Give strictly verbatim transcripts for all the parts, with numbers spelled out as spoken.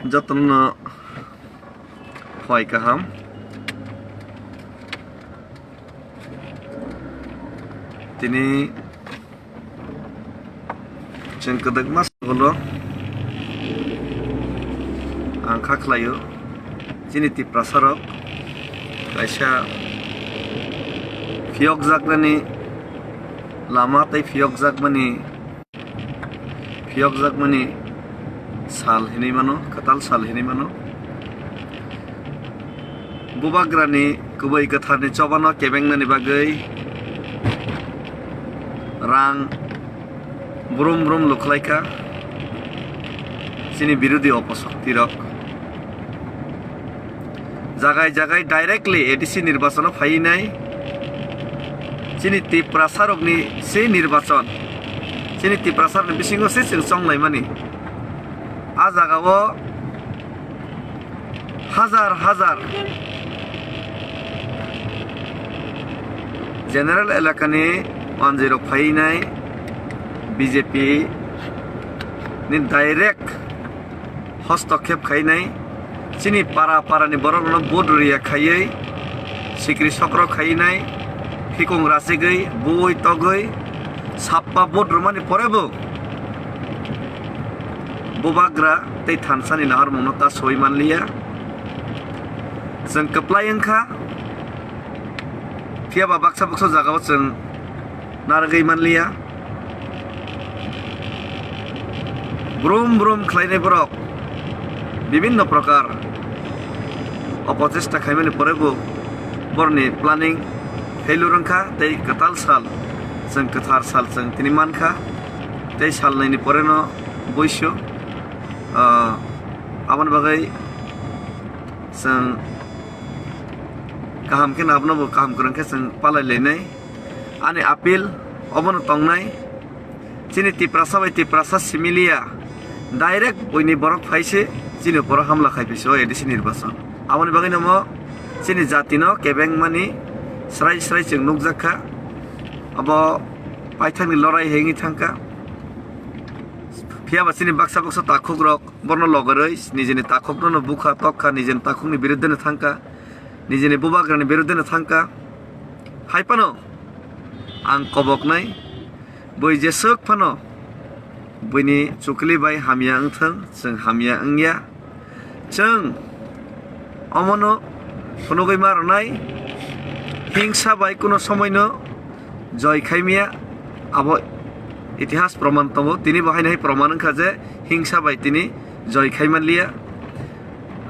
Jotono phai kaham. Tini chwng kwdwkma salo ang kha khlaio, chini Tiprasa rok kaisa phiyokjaknani lama tei phiyokjakmani phiyokjakmani sal hinwi mano, kwtal sal hinwi mano. Bubagrani kubui kwtharni chobano kebengnani bagwi rang brum brum lukhlaikha chini birodhi oposhoktirok. Jagai jagai directly A D C nirbachono phaiwi nai. Chini Tiprasarokni se nirbachon, chini Tiprasarokni bisingo se chwng chonglaimani. A jagao hajar hajar general elakani manjwirok phaiwi nai, B J P ni direct hostokhep khainai, chini para parani borokno vote rwya khaiwi, sikri sokro khainai, phikung rachigwi, bui togwi, sappa vote rwmani porebo bubagra tei thansani naharmungno ta soi manliya. Chwng kwplai wngkha, phiyaba baksa baksa jagao chwng narwgwi manliya. Brum brum khlainai borok bibinno prokar opochesta khaimani porebo borni planning failure wngkha tei kwtal sal, chwng kwthar sal chwng tini mankha tei sal naini poreno buisu, ah, aboni bagwi chwng kaham khe abonobo kaham kwrwng khe chwng palai lainai. Ani appeal obono tongnai. Chini Tiprasa bai Tiprasa similiya direct buini borok phaise chini uporo hamla khaiphise o A D C nirbachon. Aboni bagwi no mo chini jatino kebengmani srai srai chwng nukjakha. Abo paithakni lorai hengwi thangkha. Phiyaba chini baksa baksa takhukrok borno logorwi nijini takhukno bukha tokkha, nijini takhukni biruddheno thangkha, nijini bubagrani biruddheno thangkha. Hai phano ang koboknai, bui jeswk phano buini chukli bai hamya wngthwng, chwng hamya wngya. Chwng omono phunugwi ma rwnai, hingsa bai kuno somoino joy khaimya, abo itihas proman tongo. Tini bo haino hai proman wngkha je hingsa bai tini joy khaimanliya.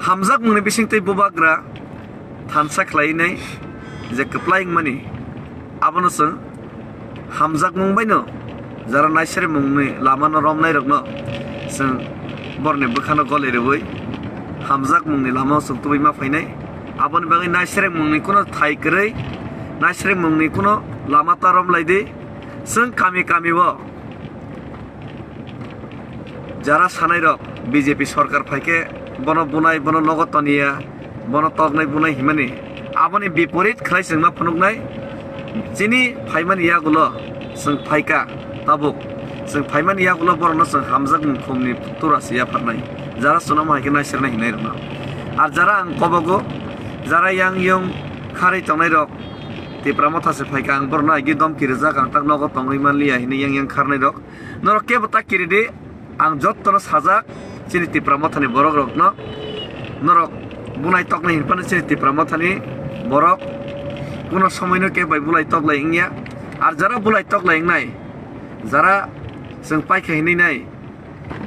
Hamjakmungni bisingtwi bubagra thansa khlainai je kwplai wngmani, abono chwng hamjakmung baino jara naisermungni lamano romnairokno chwng borni bwkhano goli rwui hamjakmungni lamao chwng tubui ma phainai. Aboni bagwi naisermungni kuno thai kwrwi, naisermungni kuno lama ta romlaidi. Chwng kami kami o jara sanairok B J P sorkar phaikhe bono bunai, bono nogo toniya, bono toknai bunai himani, aboni biporit khlai chwng ma phunuknai. Chini phaimani yagulo chwng phaika, tabuk chwng phaimani yagulo borokno chwng hamjakmung khumni tura se yapharnai, jara chwngno ma hai khe naisirnai hinnairokno. Ar jara ang kobogo, jara yang yung kharwi tongnairok, Tipra Motha se phaika, ang borokno agee domki rijak, ang tak nogo tongwi manliya hinwi yang yang kharnairok. Norok kebo ta kiri di, ang jottono sajak, chini Tipra Mothani borokrokno, norok bunai toknai hinphano chini Tipra Mothani borok kuno somoino kebo bai bulai toklai wngya. Ar jara bulai toklai wngnai, jara chwng paikha hinwi nai,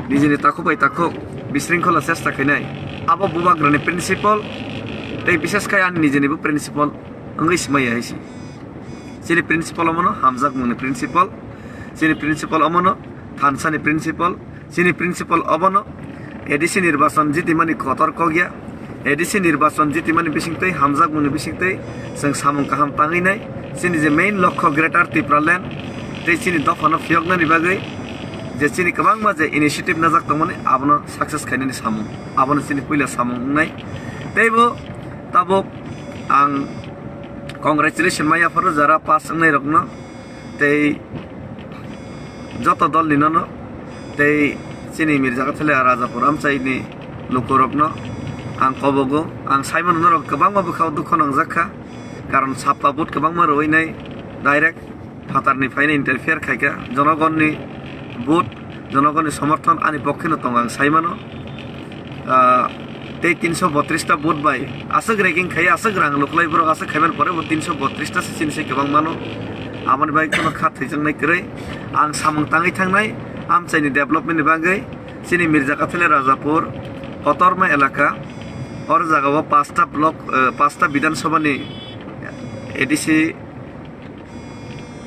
nijini takhuk bai takhuk bisringkhola chesta khainai, abo bubagrani principle tei bishesh khai ani nijinibo principle wngwi swmaiya hai se. Chini principle omono hamjakmungni principle, chini principle omono thansani principle, chini principle obono A D C nirbachon jitimani kotor kokya, A D C nirbachon jitimani bisingtwi hamjakmungni bisingtwi chwng samung kaham tangwi nai. Chini je main lokho Greater Tipraland tei chini dophano phiyoknani bagwi je chini kwbangma je initiative najak tongmani abono success khainani samung, abono chini puila samung wngnai. Teibo tabuk ang congratulation ma yapharo jara pass wngnairokno tei joto dolni nono tei chini Mirjakathali Rajapur amchaini lukurokno ang kobogo. Ang saimano norok kwbangma bwkhao dukho nangjak kha, karon sapta vote kwbangma rwui nai direct phatarni phaino interfere khai kha. Jonogonni vote, jonogonni somorthon ani pokkhe no tongo ang saimano. Ah, tei tinsho botris ta vote bai aswk ragging khai, aswk rang luklai borok, aswk khaiman pore bo tinsho botris ta se chini se kwbang mano. Aboni bagwi kheno kha thwijaknai kwrwi. Ang samung tangwi thangnai amchaini development ni bagwi. Chini Mirja Kathila Rajapur kotorma elaka, or jagao pasta block, eh, pasta Bidhan Sabha ni A D C,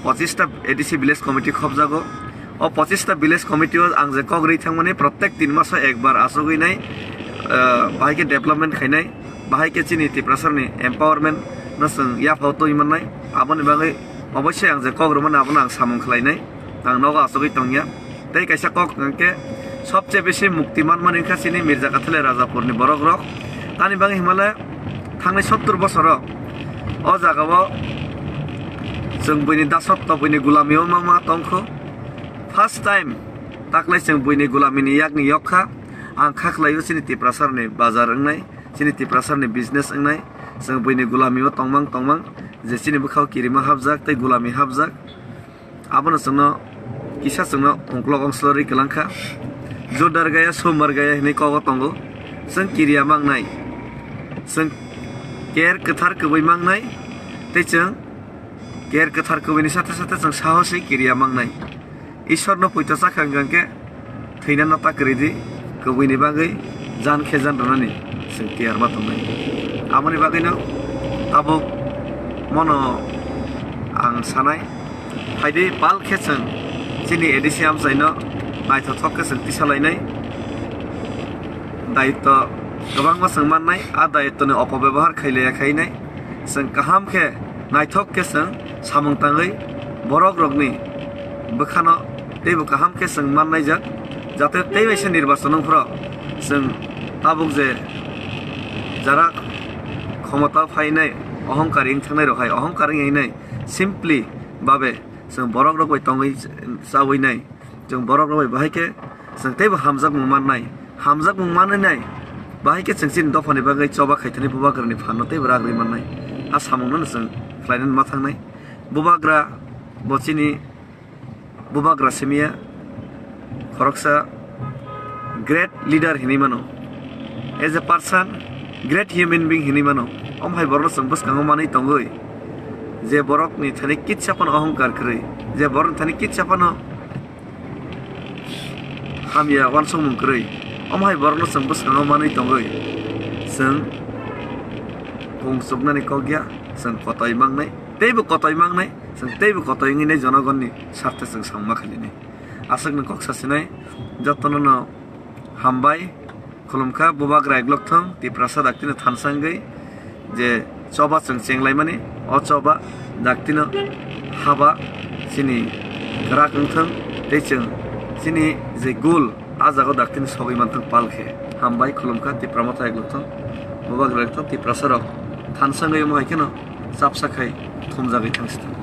pochista A D C village committee khopjago. O pochista village committee o ang je kok rwi thangmani, protek tin maso ekbar achugwi nai, eh, bahai khe development khainai, bahai khe chini Tiprasarni empowerment no chwng yaphao twi mannai. Aboni bagwi oboisoi ang je kok rwmani abono ang samung khlainai, ang nogo achugwi tongya. Tei kaisa kok hwnkhe sobse bisi mukti manmani wngkha chini Mirja Kathila Rajapurni borokrok. Tani bagwi himale thangnai sottur bosoro o jagao chwng buini dasotto, buini gulamio ma ma tongkho. First time taklai chwng buini gulamini yakni yok kha. Ang kha khlaio chini Tiprasarni bazar wngnai, chini Tiprasarni business wngnai. Chwng buini gulamio tongmang tongmang, je chini bwkhao kirima hapjak tei gulami hapjak. Abono chwngno kisa chwngno ongklok ongslorwi kwlangkha. Jodar gaya, somar gaya hinwi kogo tongo. Chwng kiriya mangnai. Chwng ker kwthar kwbwi mangnai. Tei chwng ker kwthar kwbwini sathe sathe chwng sahoswi kiriya mangnai. Ishwarno poito chakha hwnkha khe thwinano ta kwrwi di, kwbwini bagwi jan khe jan rwnani chwng tiyar ma tongnai. Aboni bagwino tabuk mono ang sanai, phaidi pal khe chwng chini A D C amchaino naithothok khe chwng tisa lainai. Daitw kwbangma chwng mannai, a daitvni opobebohar khailaiya khainai. Chwng kaham khe, naithok khe chwng samung tangwi borokrokni bwkhano teibo kaham khe chwng mannaijak, jate tei waisa nirbachon wngphuru chwng tabuk je jara khomotao phainai, ohongkar wng thangnairok hai ohongkar wng hinai simply babe chwng borokrok bai tongwi chawi nai. Chwng borokrok bai bahai khe chwng teibo hamjakmung mannai. Hamjakmung manwi nai, bahai khe chwng chini dophani bagwi choba khaithani bubagrani phanno teibo rak rwi mannai. A samungno chwng khlainani ma thangnai. Bubagra bo chini bubagra simiya khoroksa great leader hinwi mano. As a person, great human being hinwi mano. Omo hai borokno chwng bwskango manwi tongwi, je borokni thani kitsa phano ohongkar kwrwi, je borokni thani kitsa phano hamya uansukmung kwrwi, omo hai borokno chwng bwskango manwi tongwi, chwng kung chuknani kok ya, chwng kotoi mangnai, teibo kotoi mangnai, chwng teibo kotoi wngwi nai jonogonni sarthe chwng samung ma khainai. Aswkno kok sasinai, jotono no hambai. Khulumkha, bubagra eglok thung, Tiprasa daktino thansa wngwi je choba chwng chenglaimani, o choba daktino haba chini kwrak wngthung, tei chwng chini je goal, a jagao daktino sogwi manthung pal khe. Hambai, khulumkha, Tipra Motha eglok thung, bubagra eglok thung, Tiprasarok thansa wngwi omo hai kheno chapsa khai thumjagwi thangsithung.